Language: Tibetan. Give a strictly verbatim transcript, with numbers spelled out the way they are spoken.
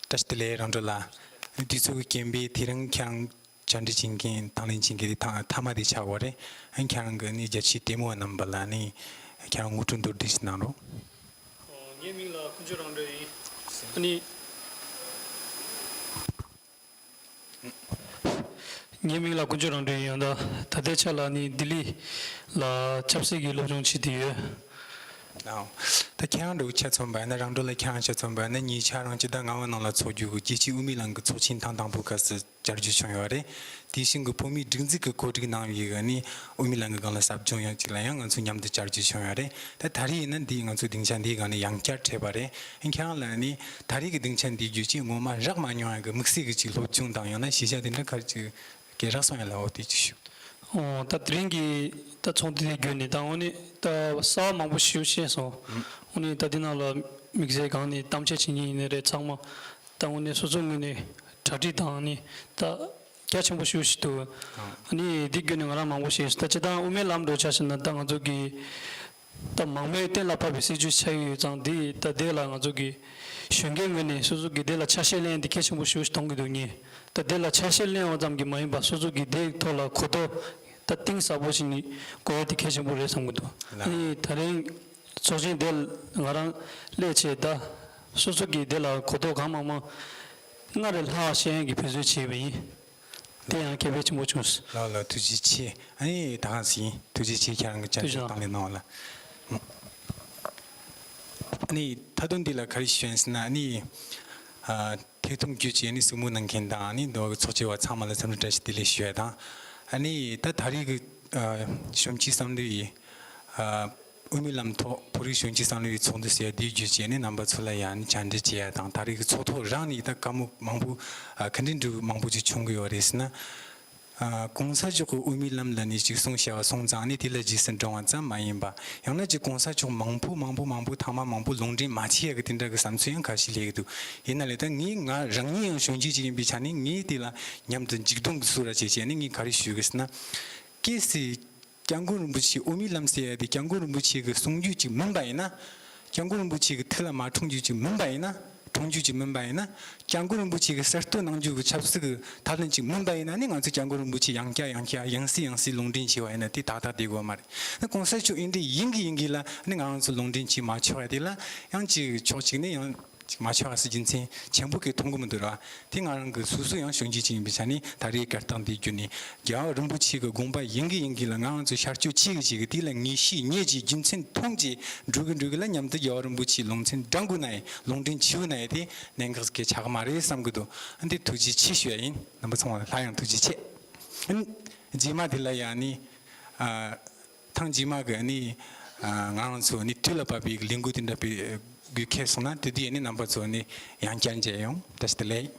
བཀྲ་ཤིས་བདེ་ལེགས་རང་གྲོལ་ལགས། དུས་ཚོད་ཀྱི་རྐྱེན་པས་དེ་རིང་ཁྱེད་རང་བཅར་འདྲི་བྱེད་མཁན་དང་ལེན་བྱེད་མཁན་དེ་ཐ་མ་དེ་ཆགས་པ་རེད། ཁྱེད་རང་གི་ནི་རྒྱ་ཆེའི་ལྟད་མོ་བ་རྣམ་པ་ལ་ནི་ཁྱེད་རང་ངོ་སྤྲོད་མདོར་བསྡུས་ཤིག་གནང་རོགས། ངའི་མིང་ལ་དཀོན་མཆོག་རང་གྲོལ་ཡིན། ཨ་ནི། ངའི་མིང་ལ་དཀོན་མཆོག་རང་གྲོལ་ཡིན། ད་ད་ལྟའི་ཆ་ལ་ནི་ལྡི་ལི་ལ་ཆབ་སྲིད་ཀྱི་སློབ་སྦྱོང་བྱེད་དུ་ཡོད། ཨའོ། ད་ཁྱེད་རང་འདྲ་བོ་ཆ་མཚོན་པ་ཡིན་ན། རང་གྲོལ་ལ་ཁྱེད་རང་ཆ་མཚོན་པ་ཡིན་ན། ཉེ་ཆར་རང་སྤྱི་ཟླ་ལྔ་པ་ནང་ལ་ཚོགས་རྒྱུ་གི་རྒྱལ་སྤྱིའི་དབུ་མའི་ལམ་གྱི་ཚོགས་ཆེན་ཐེངས་དང་པོ་སྐབས་སུ་བཅར་རྒྱུ་བྱུང་ཡོད་རེད། དེ་བཞིན་གྱི་བོད་མིའི་སྒྲིག་འཛུགས་ཀྱི་གོ་སྒྲིག་གནང་བའི་གི་ནི་དབུ་མའི་ལམ་གྱི་སྒང་ལ་ཟབ་སྦྱོང་ཡང་གཅིག་ལ་ཡང་ང་ཚོ་མཉམ་དུ་བཅར་རྒྱུ་བྱུང་ཡོད་རེད། ད་ད་རེས་ཡིན་ན་འདི་ང་ཚོའི་སྡིངས་ཆ་འདིའི་སྒང་ནས་ཡང་བསྐྱར་འཕྲད་པ་རེད། ཁྱེད་རང་ལ་ནི་ད་རེས་ཀྱི་སྡིངས་ཆ་འདིའི་བརྒྱུད་ཀྱིས་ངོ་མ་རག་མ་མྱོང་ཡ་གི་དམིགས་བསལ་གྱི་ཅིག་སློབ་སྦྱོང་དང་ཡང་ན་ཤེས་བྱ་དེ་འདྲ་ག་རེ་ཅིག་སྐྱེས་རག་སོང་ཡ་ལ་འོ་དེ་ཅིག་ཞུ། ཨོ། ད་དེ་རིང་གི་ད་ཚོགས་འདུ་དེ་བརྒྱུད་ནས་ད་དངོས་གནས་ད་གསར་པ་མང་པོ་ཞིག་ཤེས་སོང་། ཨུ། དངོས་གནས་ད་འདི་ནང་ལ་དམིགས་བསལ་གང་ནས་གཏམ་བཤད་བྱེད་མཁན་ཡིན་ནའི་རེད། ཚང་མ་ད་དངོས་གནས་སོ་སོའི་ངོས་ནས་གྲ་སྒྲིག་དང་ནི་ད་རྒྱ་ཆེན་པོ་ཞིག་ཞིག་འདུག་ཨ་ནི་འདི་བརྒྱུད་ནས་ང་རང་མང་པོ་ཤེས་སོང་། ད་སྤྱིར་བཏང་དབུ་མའི་ལམ་འགྲོ་ཆ་བཞག་ན་ད་ང་ཚོ་གི་ད་མང་མོས་གཏན་ལ་ཕབ་པའི་སྲིད་བྱུས་ཆགས་ཀྱི་ཡོད་ཙང་། འདི་ད་དེ་ལ་ང་ཚོ་གི་གཞོན་སྐྱེས་ངོས་ནས་སོ་སོ་གི་དེ་ལ་ཆ་ཤས་ལེན་ཡ་འདི་གལ་ཆེན་པོ་ཞིག་མཐོང་གི་འདུག་ངས། ད་དེ་ལ་ཆ་ཤས་ལེན་པ་ཙམ་གྱིས་མ་ཡིན་པར་སོ་སོ་གི་དེའི་ཐོག་ལ་གོ་རྟོགས་ད་གཏིང་ཟབ་པོ་ཞིག་ནི་དགོས་ཡ་དེ་གལ་ཆེན་པོ་རེད་བསམ་གྱི་འདུག་ལགས། ཨ་ནི་ད་རིང་ཚོགས་ཆེན་དེ་ང་རང་སླེབས་བྱས་ད་སོ་སོ་གི་དེ་ལ་གོ་རྟོགས་གང་མང་མང་སྔར་ལས་ལྷག་ཤེས་ཡོན་གྱི་འབད་བརྩོན་བྱས་པ་ཡིན། དེ་ཡང་ཁེ་ཕན་ཆེན་པོ་བྱུང་སོང་། ལགས་ལགས། ཐུགས་རྗེ་ཆེ། ཨ་ནི་ད་ག་ཟིན། ཐུགས་རྗེ་ཆེ། ཁྱེད་རང་གི་བཅར་ཐུགས་རྗེ་གནང་། དང་ལེན་གནང་བ་ལ། ཨ་ནི་མཐའ་དོན་འདི་ལ་ག་རེ་ཞུ་ཡིན་ཟེར་ན། ཨ་ནི་ཨ་ཐད་གཏོང་བརྒྱུད་བྱས་ནི་གཟིགས་མོ་གནང་མཁན་དང་། ཨ་ནི་མདོ་གི་ཚོགས་བཅར་བ་ཚང་མ་ལ་འཚམས་འདྲི་བཀྲ་ཤིས་བདེ་ལེགས་ཞུ་ཡ་དང་། ཨ་ནི་ད་ད་རེས་ཀྱི་ཨ་གཞོན་སྐྱེས་བསམ་བློའི་ཨ་དབུ་མའི་ལམ་ཐོག་བོད་རིགས་གཞོན་སྐྱེས་བསམ་བློའི་ཚོགས་འདུ་ཟེར་ཡ་འདི་བརྒྱུད་བྱས་ནི་རྣམ་པ་ཚོ་ལ་ཡང་ནི་བཅར་འདྲི་བྱེད་ཡ་དང་། ད་རེས་ཀྱི་ཚོགས་ཐོག་རང་ནི་ད་བཀའ་མོལ་མང་པོ་ཨ་ག་འདྲ་འདྲ་བོ་མང་པོ་ཅིག་བྱུང་གི་ཡོད་རེད་ཟེར་ན། ཨ་གོང་ས་མཆོག་གི་དབུ་མའི་ལམ་ལ་ནི་ཅིག་གསུང་བྱ་བ་སོང་ཙང་ནི་དེ་ལ་རྗེས་སུ་འབྲང་བ་ཙམ་མ་ཡིན་པ། ཡང་ན་ཅིག་གོང་ས་མཆོག་མང་པོ་མང་པོ་མང་པོ་ཐེངས་མ་མང་པོ་ལུང་འདྲེན་མ་བྱས་ཡ་གི་དེ་འདྲ་གི་བསམ་ཚུལ་ཡང་ཁ་ཤས་སླེབས་ཀྱི་འདུག་ཡིན་ན་ལས་ད་ངས་ང་རང་ཉིད་ཡང་གཞོན་སྐྱེས་ཅིག་ཡིན་པའི་ཆ་ནས་ངས་དེ་ལ་མཉམ་དུ་མཇུག་སྡོམ་གྱི་ཚུལ་ར་བྱས་བྱས་ནས་ངས་ག་རེ་ཞུ་གི་ཟེར་ན། གལ་སྲིད་སྐྱབས་མགོན་རིན་པོ་ཆེའི་དབུ་མའི་ལམ་ཟེར་ཡ་དེ་སྐྱབས་མགོན་རིན་པོ་ཆེ་གི་གསུང་རྒྱུན་ཅིག་མིན་པ་ཡིན་ན། སྐྱབས་མགོན་རིན་པོ་ཆེ་གི་ཐུགས་ལ་མ་འཁྲུངས་རྒྱུ་ཅིག་མིན་པ་ཡིན་ན། འཁྲུངས་རྒྱུ་ཅིག་མིན་པ་ཡིན་ན། སྐྱབས་མགོན་རིན་པོ་ཆེ་གི་གསར་གཏོད་གནང་རྒྱུ་གི་ཆབ་སྲིད་ཀྱི་ཐབས་ལམ་ཅིག་མིན་པ་ཡིན་ན་ནི། ང་ཚོས་སྐྱབས་མགོན་རིན་པོ་ཆེ་ཡང་བསྐྱར་ཡང་བསྐྱར་ཡང་སེ་ཡང་སེ་ལུང་འདྲེན་བྱས་པ་ཡིན་ན་དེ་ཏག་ཏག་བསྡད་དགོས་མ་རེད། ནི་གོང་ས་མཆོག་འདི་འདྲ་ཡིན་གི་ཡིན་གི་ལ་ནི་ང་རང་ཚོ་ལུང་འདྲེན་བྱེད་མ་ཆོག་ཡ་དེ་ལ་ཡང་ཅིག་ཕྱོགས་གཅིག་ནས་ཡང་ཅིག་མ་ཆོག་ཡ་སི་རྒྱུ་མཚན་ཆེན་པོ་གི་མཐོང་གི་མི་འདུག་ར། དེ་ང་རང་གི་སོ་སོ་ཡང་གཞོན་སྐྱེས་ཅིག་ཡིན་པའི་ཆ་ནས་ད་རེས་གར་སྟེགས་འདིའི་བརྒྱུད་ནས་རྒྱལ་བ་རིན་པོ་ཆེ་གི་དགོངས་པ་ཡིན་གི་ཡིན་གི་ལ་ང་རང་ཚོ་ཤར་སྐྱོད་བྱེད་གི་བྱེད་གི་དེ་ལ་ངེས་ཤེས་རྙེད་ཀྱི་རྒྱུ་མཚན་མཐོང་གི་འགྲོ་གི་འགྲོ་གི་ལ་མཉམ་དུ་རྒྱལ་བ་རིན་པོ་ཆེའི་ལུང་ཚན་འདྲ་དགོས་ན་ཡང་ལུང་འདྲེན་བྱེད་དགོས་ན་ཡང་དེ་གནད་འགག་གི་ཆགས་མ་རེད་བསམ་གི་འདུག་འདི་ཐུགས་རྗེ་ཆེ་ཞུ་ཡ་ཡིན། རྣམ་པ་ཚང་མ་ལ་སླར་ཡང་ཐུགས་རྗེ་ཆེ། རྗེས་མ་དེ་ལ་ཡང་ནི་ཨ། ཐེངས་རྗེས་མ་གི་ནི་ཨ་ང་རང་ཚོ་ནི་དུས་ལ་བབ་པའི་ལས་འགུལ་དེ་འདྲ་སྤེལ་དགོས་ཁེལ་སོང་ན་དེ་དུས་ནི་རྣམ་པ་ཚོ་ནི་ཡང་བསྐྱར་མཇལ་ཡོང་། བཀྲ་ཤིས་བདེ་ལེགས།